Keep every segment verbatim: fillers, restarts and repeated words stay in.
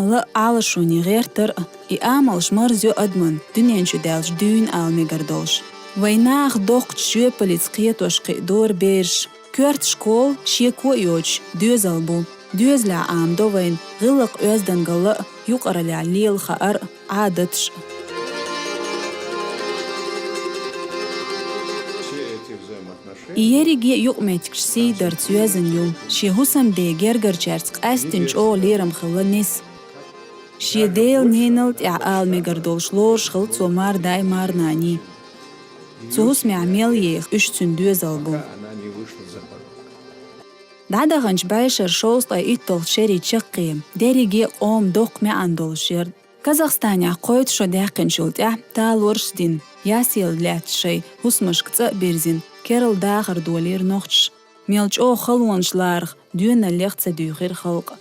Ла а Ӏалашоне гӀертар а, и амалш марзайо адаман дуьнен чу даьлча дуьйна ала мегар долуш. Вайн наха доккхачу жоьпаллица кхетош кхиадора бераш, коьрта школа шеко а йоцуш доьзал бу. Доьзалехь Ӏамадо вайна гӀиллакх-оьздангалла а, юкъараллехь лела хаар а, Ӏадаташ а. И ерриге а юкъаметтигаш сий дарца йоьзна ю. Шен хӀусамден гергарчаьрца къаьсттина чӀогӀа лерам хилла Несан. Шен дела-ненал тӀехь ала мегар долуш лоруш хилла цо мардай-марнаний. Цу хӀусамехь мел еха, уьш цуьнан доьзал бу. ДӀадаханчу бӀешеран шовзткъе итталгӀачу шерийн чаккхе дерриге а къоман доккха маьӀна долуш яра. Казахстанехь кхойтта шо даьккхинчул тӀаьхьа талорш а дина, ясъяла лаьцна шайн хӀусамашка цӀа а бирзина, керла дахар долийра нохчаша. Мел чӀогӀа халонаш ларах доьналлех ца дуьйхира халкъ.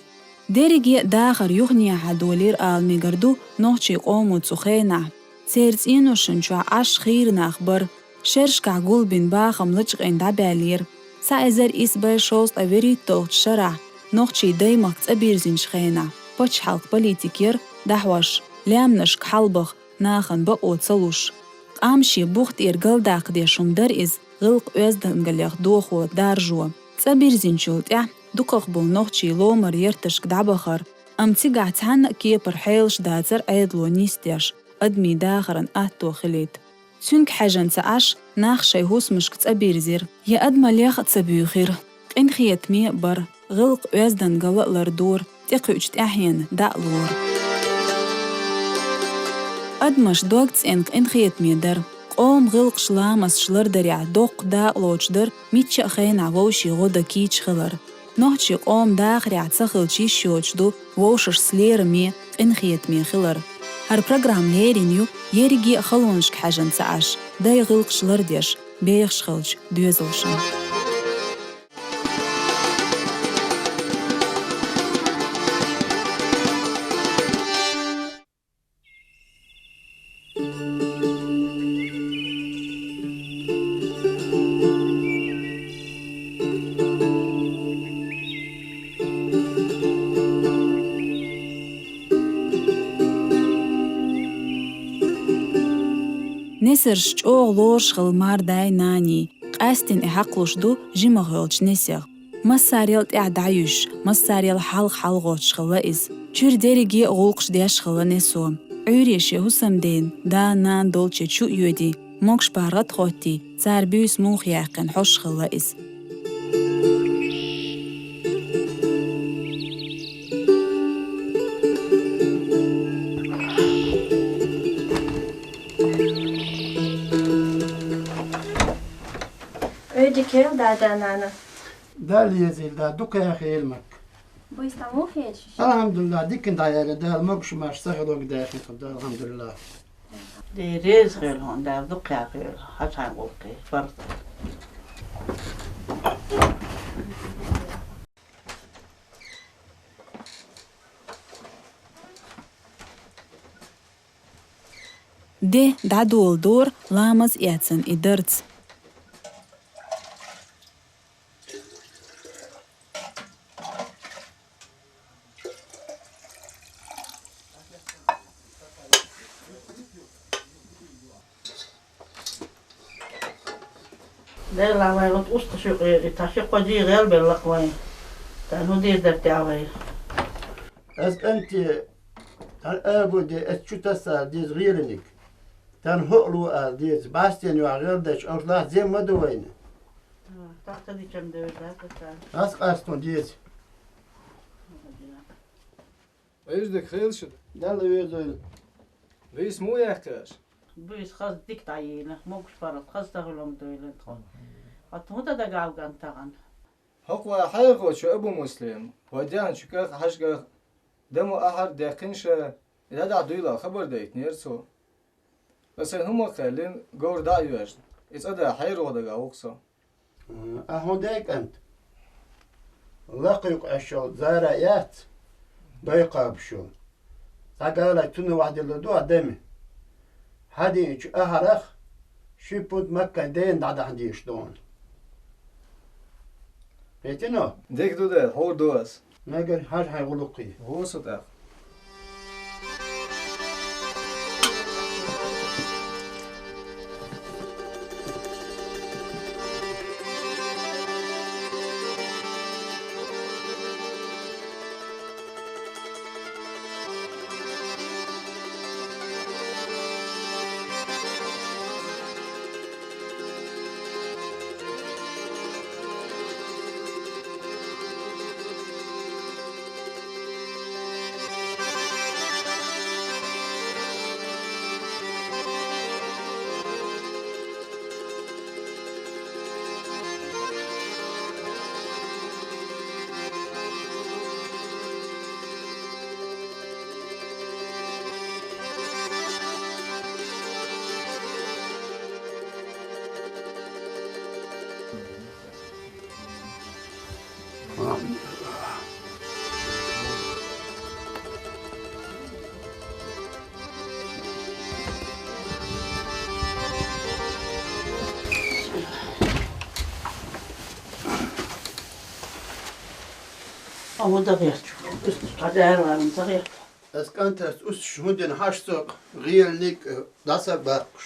Дерриге а дахар юханехьа долийра ала мегар ду нохчийн къомо цу хенахь. Церан цӀеношна чохь Ӏаш хийра нах бара. Шерашкахь гулбина бахам лачкъийна дӀабаьллера. Цхьа эзар исс бӀе шовзткъе вуьрхӀитталгӀачу шарахь, нохчийн даймахка цӀа бирзинчу хенахь, пачхьалкхан политика яра дӀахьош, лаьмнашка хьалабаха нахана бакъо ца луш. Къам шен бух тӀера галдаккха деш хӀума дара иза, гӀиллакх-оьздангаллех дохо даржо. ЦӀа бирзинчул тӀаьхьа дукхах болу нохчий ломара ярташка дӀабахара, амма цигахь цхьанна а кепара хьелаш дацара Ӏедало нисдеш, адамийн дахаран атто хилийта. Цуьнга хьаьжна ца Ӏаш, нах шайн хӀусамашка цӀа бирзира, я адамаллех а ца буьйхира. Къинхетаме а бара, гӀиллакх-оьздангалла а лардора, тӀекхуьучу тӀаьхьенна дӀа а лора. Адамаш дог цӀена къинхетаме дара. Къоман гӀиллакхаш, ламасташ лардарехь доккха дакъа лоцуш дара мичча а хенахь вовшийн гӀо дан кийча хилар. Нохчийн къоман дахарехь ца хилча йиш йоцуш ду вовшашца лераме, къинхетаме хилар. ХӀара программа лерина ю ерриге а халонашка хьаьжна ца Ӏаш, дайн гӀиллакхаш лардеш, бехаш хиллачу доьзалшна. Несарш чӀогӀа лоруш хилла мардай-наний, къаьсттина и хьакхалуш ду жимах йолчу Несех. Массарел тӀаьхьа дӀаюьйш, массарел хьалха хьалагӀоттуш хилла иза. Чуьра дерриге а гӀуллакхаш деш хилла Несо. Ӏуьйре шен хӀусамден, да-нана долче чу а йоьдий, могуш-паргӀат а хӀоттий, цара буьйса муха яьккхина хьожуш хилла иза. Ой, дика хила, да-да, нана. Далла реза хила, да, дукха яхийла, Макка. Буьйса муха яра шуьша? Алхьамдулиллахь, дикка дӀаяьлла, Дала могуш-маьрша сахьалург даьхна тхо, Дала, алхьамдулиллахь. Дела реза хила хьуна, Дала дукха яхийла, хьан гӀуллакхе барт. Де дӀадоладора ламаз эцна и дарца. Дела вай вот усташ юкъе, и тхаьш кхо дий гӀелбелла-кх вай. Тан хӀун дийр дара тӀехь вай? Ас кӀанте, тан абу де, ас чу тасса деза гӀеланиг. Тан хӀоъ лу а деза, бӀаьстен юьхь гӀелдачу, ош лахь зем ма ду вайна. Тахта дичам девлла, тахта. Ас къастон деза. Веждик хилшит. Далла везойла. Буьйса муха яьккхи аша? Буьйса хаза дика дӀайийна, могуш-паргӀат хаза тахуьлам дуйла тхо. Хьо хӀун дан дагахь ву ган тахана? ХӀокху вай хьехочу Абу Муслим, вай даьхначу кӀах, хьаьжкӀах, дамо ахьар даьккхина ша, и дӀадахьа дуйла хабар дайтинера цо. Аса сайн хӀума кхаьллина, говр дӀа а йоьжна, и цӀа да хьеро дагахь ву-кх со. Ахьа хӀун дай, кӀант? Лакха юкъа Ӏаш йолу зара яц, дой кхабуш йолу. Цхьа галай цунна вахьдилла ду а дами. Хьадиъначу ахьарах ши пунт Маккан дена дӀадахьа дезаш ду хьуна. Кхетино? Дика ду дела, хьур ду ас. Мегар хьажа хьайн гӀуллакхе. ГӀо со тӀаккха. Амма дагъерчу. Усту цхьа дара варна дагъерчу. Ас кӀантаца устуш хӀун дина хьаш со гӀеланиг дӀасабаккхуш.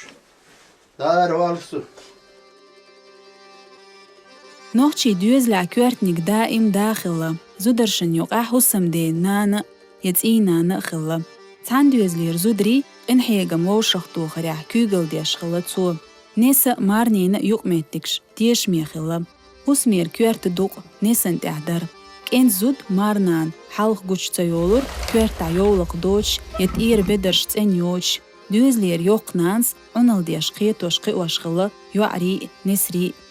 Дара валла со. Нохчийн доьзалехь коьртаниг даим да хилла, зударшна юкъахь хӀусамден нана а, я цӀий нана а хилла. Цхьана доьзалера зударий къинхьегам вовшахтохарехь куьйгалла деш хилла цо. Несан а, марненан а юкъаметтигаш тешаме хилла. ХӀусамера коьрта дукъ несан тӀехь дара. КӀентан зуда марнана хьалха гучу ца йолура, коьртахь йовлакх доцуш я тӀера бедарш цӀена йоцуш. Доьзалера йоккха нанас Ӏуналла деш кхетош-кхиош хилла йоӀарий а, несарий а.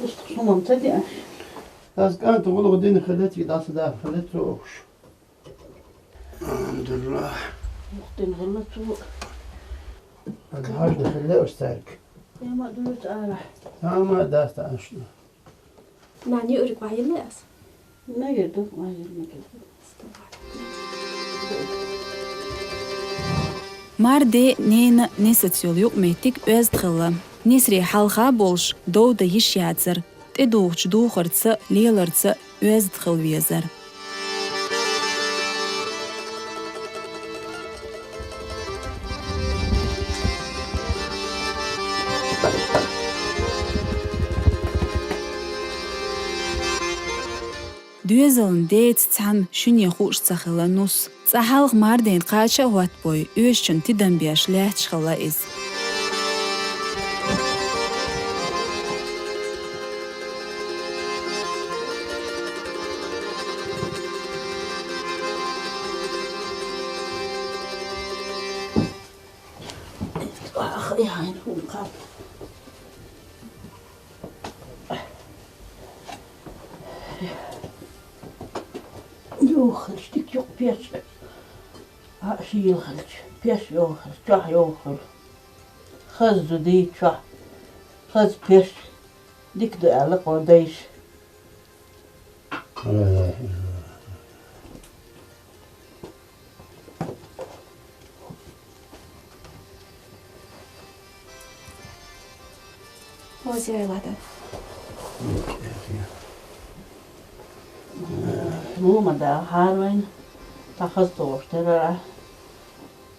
УстагӀа хӀуманца деаш. Ас кӀанта гӀуллакх дина хилла, цига дӀасадаха хилла цо уьш. Алхьамдулиллах. Ух, дина хилла цо. Алхьажна хилла уьш цаьрга. Тема дуьйцу ара. Тама даста ашна. Нана юург ваьлла ас? Мегар ду, ваьлла мегар ду. Марде, нена, несаца йолу юкъаметтиг оьзда хилла. Несаре хьалха а болуш, дов дан йиш яцара. ТӀедухучу духарца а, леларца а оьзда хила везара. Доьзална деца цхьаьна шуьне хууш ца хилла нус. Цкъа хьалха Мардена кхача а хӀоттабой, оьшучунна тидам беш лаьтташ хилла иза. Юха хилча, дика юкъа пеш а шийла хилча, пеш йогӀу хилча, чохь йогӀу хила. Хаза зуда чохь, хаза пеш дика ду аьлла кхо дайша. Оза яйла дан. Муха ма дахьара вайна, тхан хаза тохуш тера.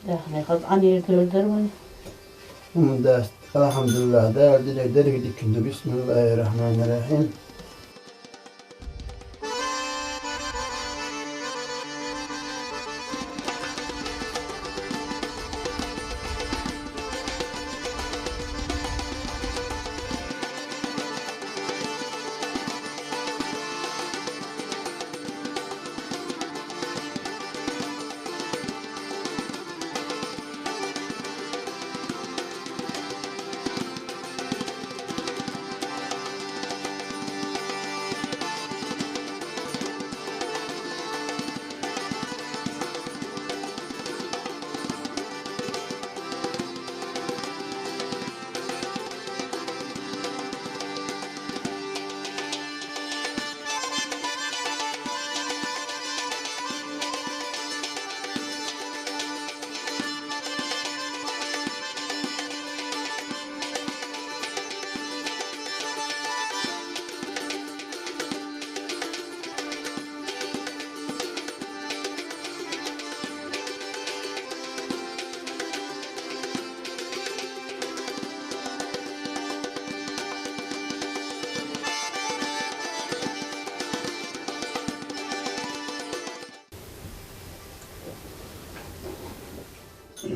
Дахьана хаза Ӏанийра девр дара вайн. ХӀумма дац, алхьамдулиллахӀ, Дала динарг дерриг диканна ду, бисмиллахӀир-рахьманир-рахьим.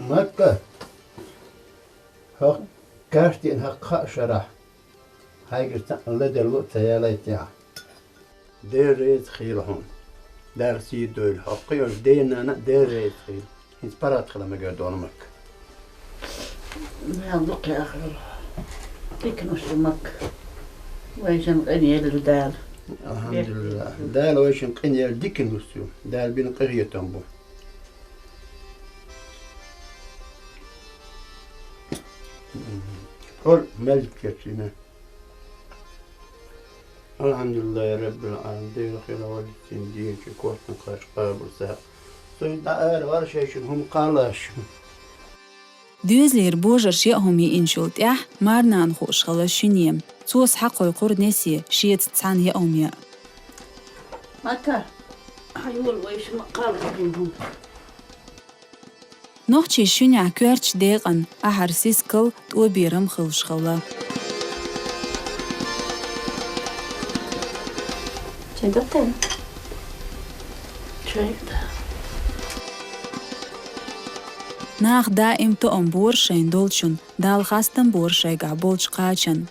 Макка, хӀокху каьртина хӀокху кхаа шарахь хьайгара цхьаъ ладелла а ца ялайтехь. Дела реза хуьлда хьуна. Дала сий дойла. Хьо кхин йолчу ден-нанна а Дела реза хуьлда. ХӀинца паргӀат хила мегар долу Макка. Мел дукха яхар. Дика нус ю Макка. Вайшинна къинъелла Дала. АлхьамдулиллахӀ. Дала вайшинна къинъелла дика нус ю. Дала бина къинхетам бу. ХӀора мел дика ю. Алхьамдулиллахи Раббил Ӏаламин, Дела хила валийтина дийча кортан кхаш къабул сагӀа. Цуьнан дӀаара вара шайшин хӀума кхаллаш. Доьзалера божарша яа хӀума йиъначул тӀаьхьа марнана хууш хилла шуьне. Цо схьакхойкхура несе, шеца цхьаьна яа хӀума яа. Мака, хьайола вайша ма кхаллаш хӀума. Нохчийн шуьнехь коьртачу декъана ахьар, сискал, тӀоберам хуьлуш хилла. Чай даттен? Чай да. Наха даим тоам бора шайна долчун, Далла хастам бора шайгахь болчу кхачан.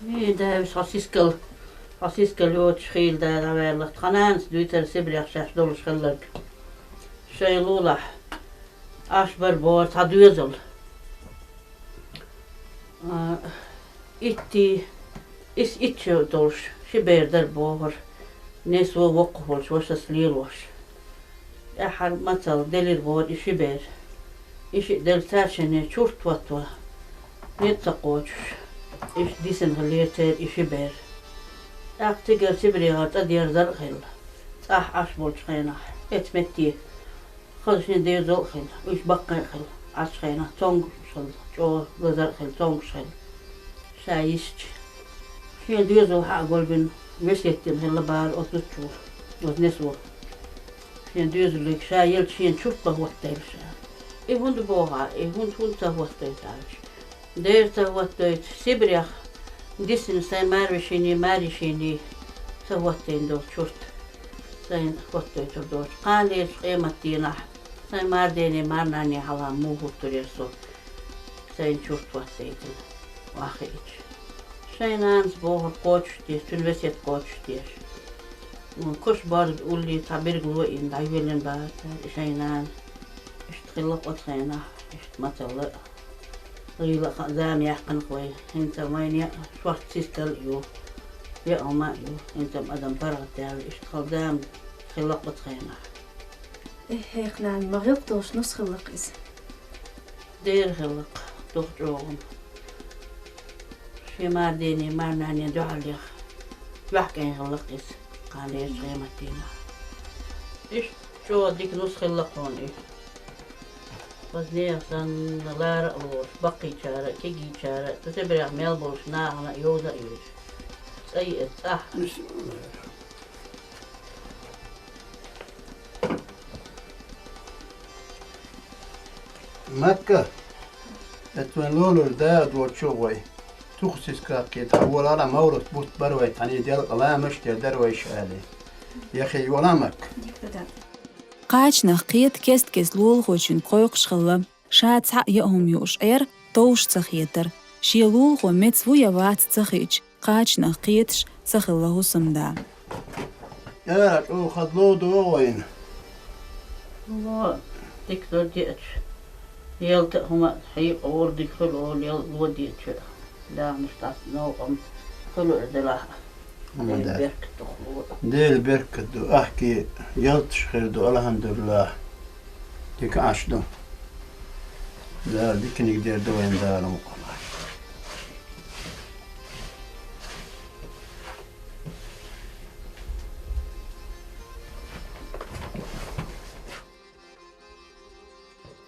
Эй, Дала, хьо сискал, хьо сискал йоцуш хийла, Дала, дӀаваьлла. Тхан нанас дуьйцура Сибрех шаьш долуш хилларг. Шайн лулахь Ӏаш бара бохура цхьа доьзал. А, итти, ис итт шо долуш, ши бер дара бохура, несо воккхах волчу вашас лелош. ТӀаьххьара мацалла делира бохура и ши бер. И шиъ делла цаьршинне чурт хӀоттаван, меца ца кхочуш, иштта дисина хиллера церан и ши бер. ТӀаккха цигара Сибрехара цӀа дерзар а хилла, цӀахь Ӏаш болчу хенахь, эца метте хаза шен доьзал а хилла, уьш баккхий а хилла, Ӏаш хенахь цомгуш хилла, чӀогӀа лазар а хилла, цомгуш хилла. Ша йисча, шен доьзал хьа а гулбина, весет дина хилла бара оцу зудчо, оцу несо. Шен доьзалиг ша елча шена чурт ма хӀоттайла ша. И хӀунда боху, и хӀунда, хӀунда ца хӀоттайта аьлча? Дера ца хӀоттайта, Сибрех дисина сайн марвешиний, марйишиний ца хӀоттайна долу чурт. Сайна хӀоттайтур доцу. Кханалерчу къематдийнахь сайн мардений, марнанний хьалха муха хӀуттур яра со, сайна чурт хӀоттайтина, охьахиъча. Шайн нанас бохура кхочушдеш, цуьнан весет кхочушдеш. Куш борза уллий цхьа билгало а йина дӀайоьллина бара цара и шайн нана. Иштта хилла-кх оцу хенахь, иштта мацалла а, гӀийла а хаа зама яьккхина-кх вай. ХӀинца вайна яа шортта сискал а ю, яа хӀума а ю, хӀинца адам паргӀатдаьлла, иштта хала зама хилла-кх оцу хенахь. Эхь, хьехнан, ма гӀиллакх долуш нус хилла-кх иза. Дера хилла-кх, дукха чӀогӀа. Шен мардений, марнанний дуьхьалех, юьхькӀайн хилла-кх иза, кханалерчу къематдийнахь. Иштта чӀогӀа дика нус хилла-кх хьуна и. Вазнехан санна лара а лоруш, баккхийчара а, кегийчара а, цу Сибрех мел болуш нахана а йовза а йовзуш. ЦӀа йиъа цӀахь. Макка, эцван лолур да а доцу вай. Туху сискаккхе тхан волала маврат бутт бара вай, тхьане делкъа ламаш а дер дара вайша аьле. Яхе йола Макка. Кхачанах кхета кест-кеста лулахочуьнга кхойкхуш хилла. Ша цхьаъ яа хӀума юуш Ӏер товш ца хетара. Шен лулахо меца ву я вац ца хиъча, кхачанах кхеташ ца хилла хӀусамда. Ара, чӀогӀа хаза ло догӀу вайна. Ло, дика ду деача. Ялта а хӀума а хьекъа волу дика хуьлу олу, ял ло деача. Ламаш тӀаьхьа новкъа ма хуьлу делахь а. Дела беркат ду хьуна. Дела беркат ду, ахке ялташ хир ду, алхьамдулиллахӀ. Дика Ӏаш ду. Дала диканиг дер ду вайн Дала мукъалахь.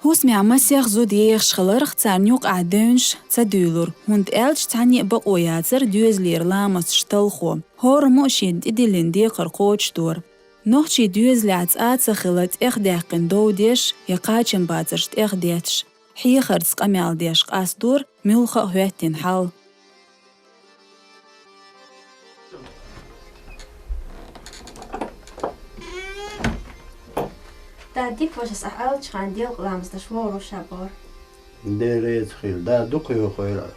ХӀусамехь масех зуда ехаш хиларх, царна юкъахь девнаш ца дуьйлура, хӀунда аьлча цхьанне а бакъо яцара доьзалера ламасташ талхо. ХӀораммо а шена тӀедиллина декхар кхочушдора. Нохчийн доьзалехь цӀа а ца хилла тӀехдаьккхина дов деш я кхачамбацарш тӀехдетташ, хьехарца къамел деш къастадора муьлхха а хӀоьттина хьал. Да, дика вашас ахь аьллачхьана делкъа ламаз деш вогӀур ву ша бохура. Дела реза хила, да, дукха йохуьйла.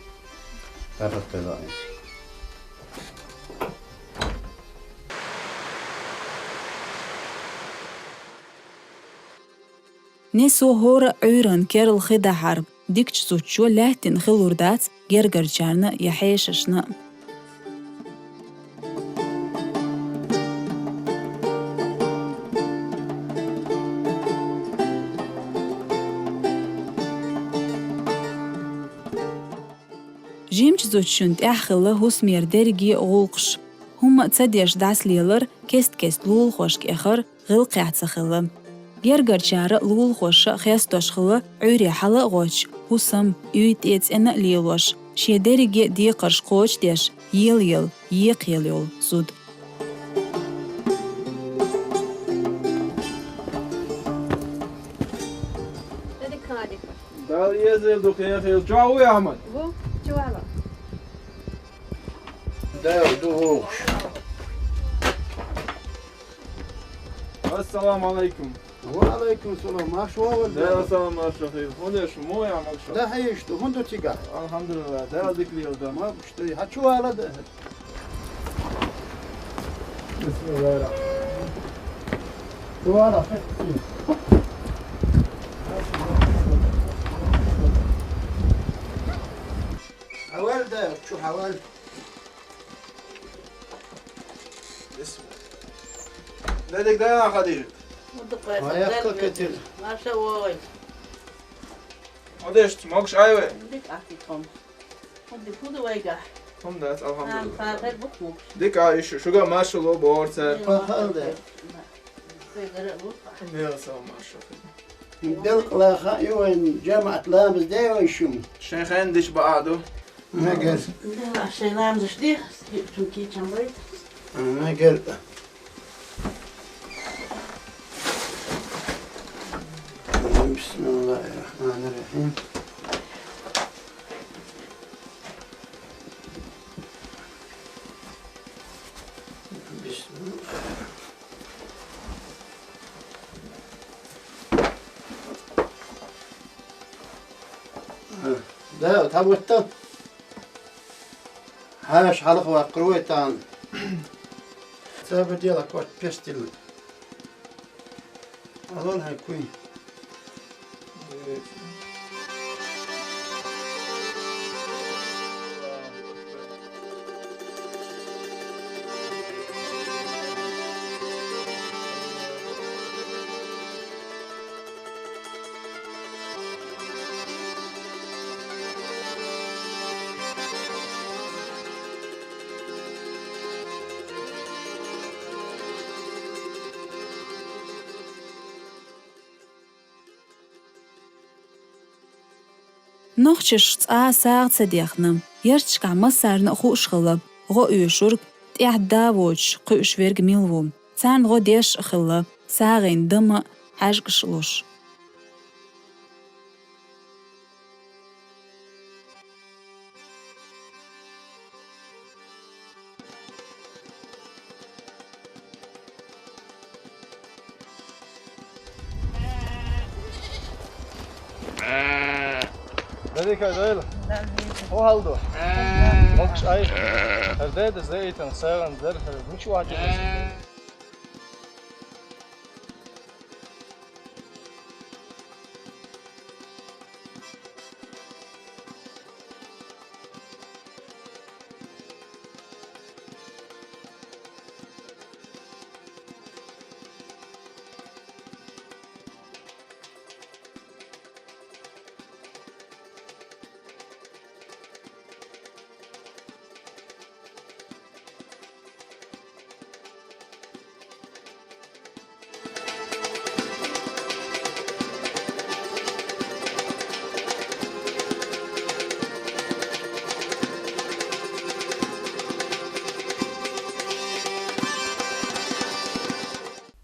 ПаргӀат хила айса. Несо хӀора а Ӏуьйранна керла хи дахьар дикачу зудчо лаьттина хилур дац гергарчарна я хьешашна а. Жимачу зудчунна тӀехь хилла хӀусамера дерриге а гӀуллакхаш. ХӀумма а ца деш дӀасалелар, кест-кеста лулахошка эхар гӀиллакхехь ца хилла. Гергарчара а, лулахоша а хестош хилла Ӏуьйре хьала а гӀоттуш, хӀусам, уьйтӀе цӀена а лелош, шен дерриге а декхарш кхочушдеш, ела-ела, екха ела йолу зуда. Дала езар ду хехийла. Чохь вуй, Ахьмад? Ву, чу вала. Дала ду ву. Ассаламу алайкум. Ва алайкум салам. Марша вогӀийла. Дала салам марша хила. ХӀун деш, муха ю, Ахьмад, шу? Да хьийша ду, хӀун ду цигахь? Алхьамдулиллах, Дала дика лела дан. Ма гуш ду, хьан чу вала да? Бисмиллахир-рахманир-рахим. Чу вала, хи. Хьавал да, чу хьавал. Бисмилла. Де дика дайна, Хадижат. Ма дукха Ма яхка катир. Марша вогӀийла. Ма дешца, могуш Ӏай вай? Дика ахти тхом. ХӀун ду, хӀун ду вайгахь? ХӀун дац, алхьамдулиллах. Нана, цара хир бу-кх могуш? Дика Ӏай шу, шуга маршалла бохура цара. Пахалда. Вайгара а лур-кх. Дела салам марша хила. Делкъа лаха ю вайн жамаӀат ламаз де вай шуна. Шайн хенна диш баа ду. Мегар. Да, шайн ламазаш де, цунна кийчам байта. Мегар. Бисмиллахир-рахманир-рахим. Бисмилла. Да, вот так вот там. Хьаша хьалха ваккхар вай тахана. Ца бу дела кот пестил. Алон хьай куй. Нохчаша цкъа а сагӀа ца дехна. Ярташкахь массарна а хууш хилла, гӀо оьшург, тӀехь да воцуш, кхуьуш верг мила ву. Царна гӀо деш а хилла, сагӀина дама а, хьаьжкӀаш а луш. Дадика, дойла. Хо халду. Могуш Ӏай. Хер деда зейтан саган дер хер. Мичу вади?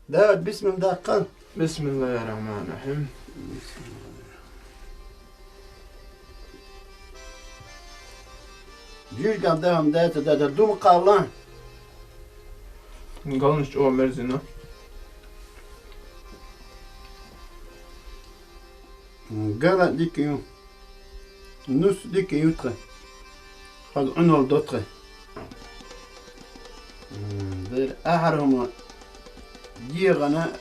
Давид, бисмилла даккха. Бисмиллахир-рахманир-рахим. Жуьжган дахам даьтта дадар дума кхалла. Галнаш чӀогӀа мерзина. Гала дика ю. Нус дика ю тхан. Хаза Ӏунал до тхан. М, бер ахьар хӀума дегӀана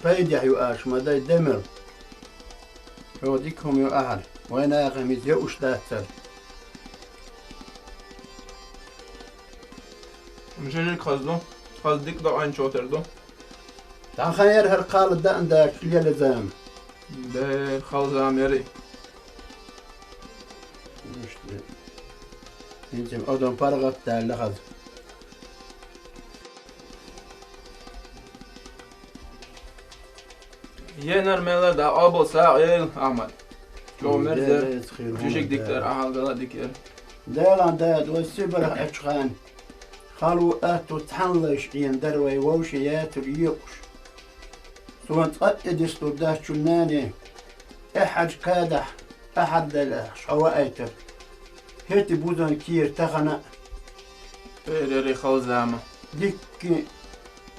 Пайдехь ю аша, ма дай де мел. Чо дика хӀума ю ахьар. Вайн нахам иза йо уш дацар. Жижиг хаза ду. Хаза дика до айначо тера ду. Тхан яр хӀара кхалла даан дачу лела зама. Де, хала зама яри. Иштта. ХӀинца адам паргӀат даьлла хаза. Енар мела да обал сагӀа ел, Ахьмад. Чо мерзер. Деррес хир хӀума жижиг дика да. Дар, ахьал гала дика яр. Делан да, дой Сибарах Ӏечу хана. Халу атта цхьанлайш Ӏен дара вай вовше яцар йоькъуш. Суна цкъа а тӀедистур дац чу нане, тӀаьхьарчу кадахь, тӀаьхьарделла шо ваайтар. ХӀетте бузан кийра тахана а. Берари халзама. Дикки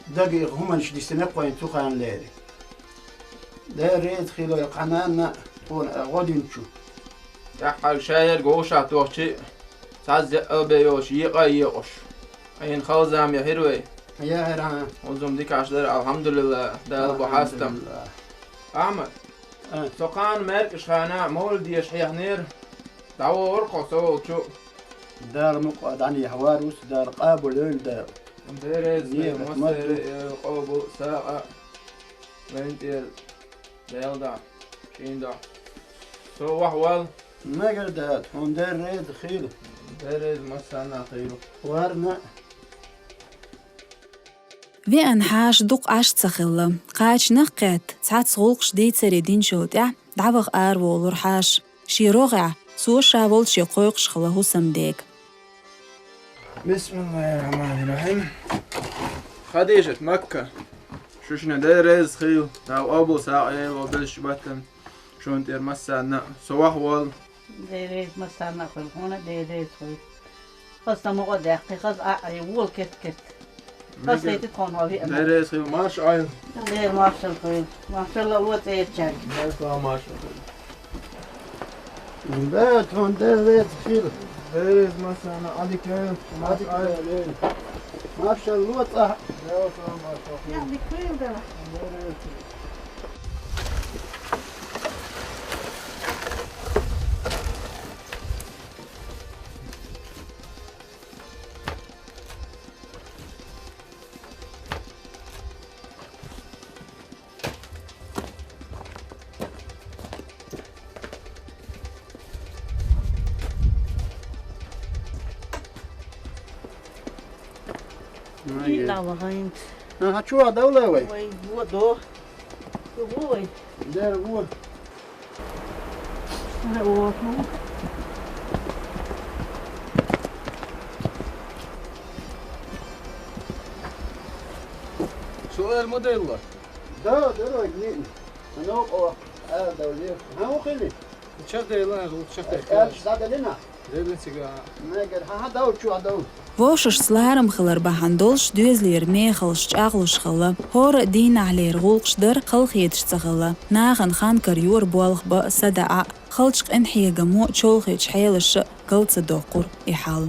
дага и хӀуманаш дисина кхойн цу хана лери. Дера реза хилой кхананна а тхуна а гӀодинчу. ТӀаьххьара шаерга вовшахтохчи, цхьа зеа бе йолуш, екъа а екъуш. Айна халзам яхьира вай. Яхьира, хьан? Узум дикаш дара, алхьамдулилла, Дала бу хьастам. Ахьмад, а, со кхана маьркӀаш хана мовлид деша хьехнера, дӀавогӀура кхо со волчу. Дала мукъа дӀанехьа варус, Дала къабул йойла Дала. Берез, Нигат, массеран, мадду. Э, къобал, сагӀа, вайн тӀера. Делда, шийна до. Со вахь вал. Мегар дац, хьуна дерреза хила. Дерреза массарна хила. Варна. Веана хьаша дукха Ӏаш ца хилла. Кхачанах кхетта, цхьацца гӀуллакхаш дийцаре динчул тӀаьхьа, дӀаваха араволура хьаша. Шен рогӀехь, цо ша волче кхойкхуш хилла хӀусамдега. Бисмиллахир-рахманир-рахим. Хадижат, Макка. Шуьшинна дерреза хила, дӀа обал сагӀа Ӏела ван белш баттан. Шуна тӀера массарна а со вахь вал. Дерреза массарна а хуьлу, хьуна дерреза хуьлу. Хаза сан мукъа даьккхи, хаза а Ӏе, вола керт-керт. Хаза хетта тхуна ван виъ. Дерреза хила, марша Ӏойла. Дера маршалла хуьлу. Маршалла ло цӀерачаьрга. Дерреза маршалла хуьлу. Бе, тхуна дерреза хила. Дерреза массарна а дика йойла. Марша Ӏойла. Маршалла ло цӀа. Дела сан маршалла хуьлу. Дика хуьлу дела. Дерреза хила. Ай, ай. Дала хӀинца. Аха, чу а довлай вай? Вай, во, до. Во вай. Дера, во. Ара, о, ху. Суал ма делла. Да, дорог, не. Оно, о, а, да, лев. А, ухили. Сейчас делла, сейчас делла. Дедин цига. Вовшашца ларам хилар бахьана долуш доьзалера мехалш чӀагӀлуш хилла. ХӀора а дийнахьлера гӀуллакхаш дара, халахеташ ца хилла. Нахана хан карайора болх бан а, садаӀа а, халчу къинхьегамо а, чолхечу хьелаша а гал ца доккхура и хьал.